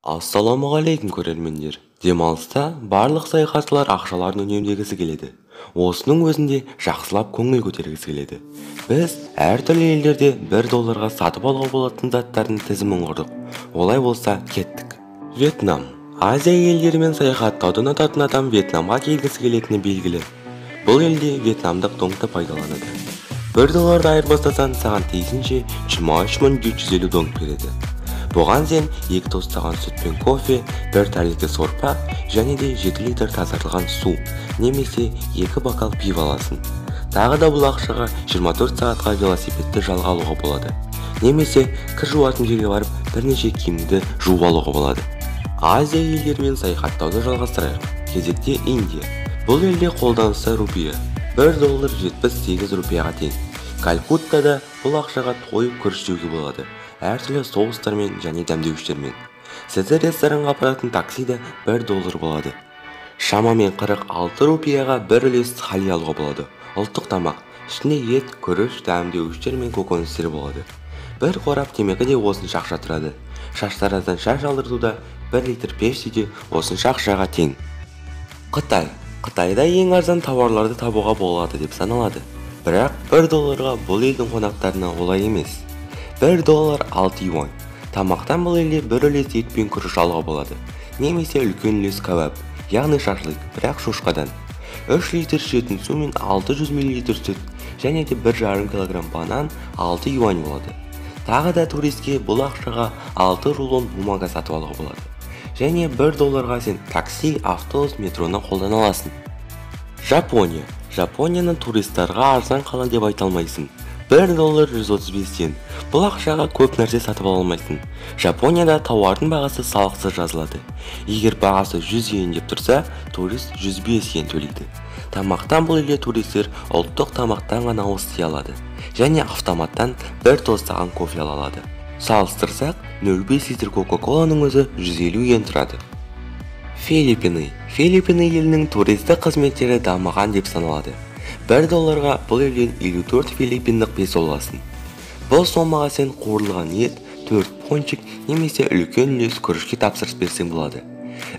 Ассалаумағалейкум, көрермендер! Демалыста барлық саяхатшылар ақшаларын үнемдегісі келеді. Осының өзінде жақсылап көңіл көтергісі келеді. Біз әртүрлі елдерде 1 долларға сатып алуға болатын заттардың тізімін құрдық. Олай болса, кеттік. Вьетнам. Азия елдерімен саяхаттауды ұнататын адам Вьетнамға келгісі келетіні белгілі. Бұл елде вьетнамдық донгты пайдаланады. 1 долларды айырбастасаң, саған тиісінше 23 750 донг береді. Бұған сен 2 тостаған сүт пен кофе, 1 тәрелке сорпа және де 7 литр тазартылған су немесе 2 бокал пиво аласың. Тағы да бұл ақшаға 24 сағатқа велосипедті жалға алуға болады. Немесе кір жуатын жерге барып, бірнеше киімді жуып алуға болады. Азия елдерімен саяхаттауды жалғастырайық. Кезекте Индия. Бұл елде қолданыста рупия. 1 доллар 78 рупияға тең. Калькуттада бұл ақшаға тойып күріш жеуге болады. Әртүрлі соустармен және дәмдеуіштермен. Сізді ресторанға апаратын такси де 1 доллар болады. Шамамен 46 рупияға бір үлес тхали алуға болады. Ұлттық тамақ. Ішінде ет, күріш, дәмдеуіштер мен көкөністер болады. Бір қорап темекі де осынша ақша тұрады. Шаштараздан шаш алдыртуда 1 литр пепси де осынша ақшаға тең. Қытай. Қытайда ең арзан тауарларды табуға болады деп саналады. Бірақ 1 долларға бұл елдің қонақтарына олай емес. 1 доллар 6 юань. Тамақтан бұл елде бір үлес ет пен күріш алуға болады. Немесе үлкен үлес кәуап, яғни шашлык, бірақ шошқадан. 3 литр ішетін су мен 600 мл сүт және де 1,5 килограмм банан 6 юань болады. Тағы да туристке бұл ақшаға 6 рулон бумага сатып алуға болады. Және 1 долларға сен такси, автобус, метроны қолдана аласың. Жапония. Жапонияны туристарға арзан қала деп айта алмайсың. 1 доллар 135 йен. Бұл ақшаға көп нәрсе сатып ала алмайсың. Жапонияда тауардың бағасы салықсыз жазылады. Егер бағасы 100 йен деп тұрса, турист 105 йен төлейді. Тамақтан бұл елде туристер ұлттық тамақтан ғана ауыз тие алады. Және автоматтан бір тостаған кофе ала алады. Салыстырсақ, 0,5 литр Кока-Коланың өзі 150 йен тұрады. Филиппины. Филиппины елінің туристік қызметтері дамыған деп саналады. 1 долларға бұл елден 54 филиппиндық песо аласың. Бұл сомаға сен қуырылған ет, 4 пончик немесе үлкен үлес күрішке тапсырыс берсең болады.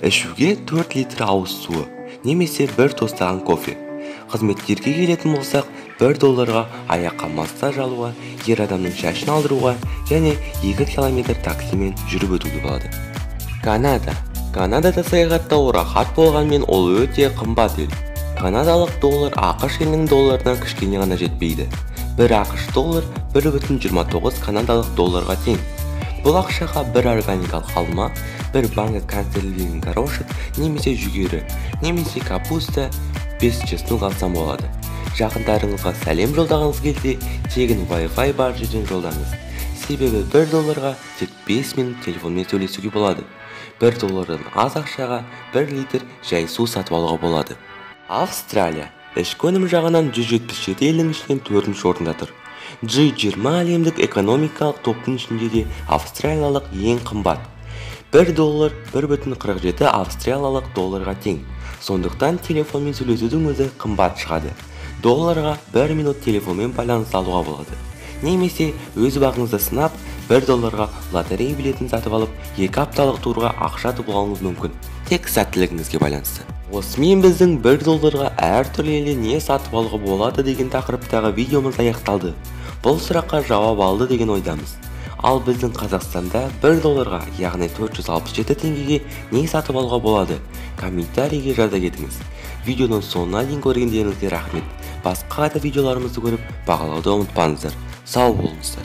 Ішуге 4 литр ауыз суы немесе бір тостаған кофе. Қызметтерге келетін болсақ, 1 долларға аяққа массаж алуға, ер адамның шашын алдыруға және 2 километр таксимен жүріп өтуге болады. Канада. Канадада саяхаттау рахат болғанмен, ол өте қымбат ел. Канадалық доллар АҚШ елінің долларына кішкене ғана жетпейді. Бір АҚШ доллар 1,29 канадалық долларға тең. Бұл ақшаға бір органикалық алма, бір банка консервіленген горошек немесе жүгері, немесе капуста, 5 чеснок алсам болады. Жақындарыңызға сәлем жолдағыңыз келсе, тегін Wi-Fi бар жерден жолдаңыз. Себебі 1 долларға тек 5 минут телефонмен сөйлесуге болады. 1 доллардан аз ақшаға 1 литр жай су сатып алуға болады. Австралия. Ішкі өнім жағынан 177 елдің ішінен төртінші орында тұр. G20 әлемдік экономикалық топтың ішінде де австралиялық ең қымбат. 1 доллар 1,47 австралиялық долларға тең. Сондықтан телефонмен сөйлесудің өзі қымбат шығады. Долларға 1 минут телефонмен байланыс алуға болады. Немесе өз бағыңызды сынап, 1 долларға лотерея билетін сатып алып, 2 апталық турға ақша ұтып алуыңыз мүмкін. Тек сәттілігіңізге байланысты. Осымен біздің 1 долларға әртүрлі елде не сатып алуға болады деген тақырыптағы видеомыз аяқталды. Бұл сұраққа жауап алды деген ойдамыз. Ал біздің Қазақстанда 1 долларға, яғни 467 теңгеге не сатып алуға болады? Комментарийге жаза кетіңіз. Видеоның соңына дейін көргендеріңізге рахмет. Басқа да видеоларымызды көріп, бағалауды ұмытпаңыздар. Сау болыңыздар.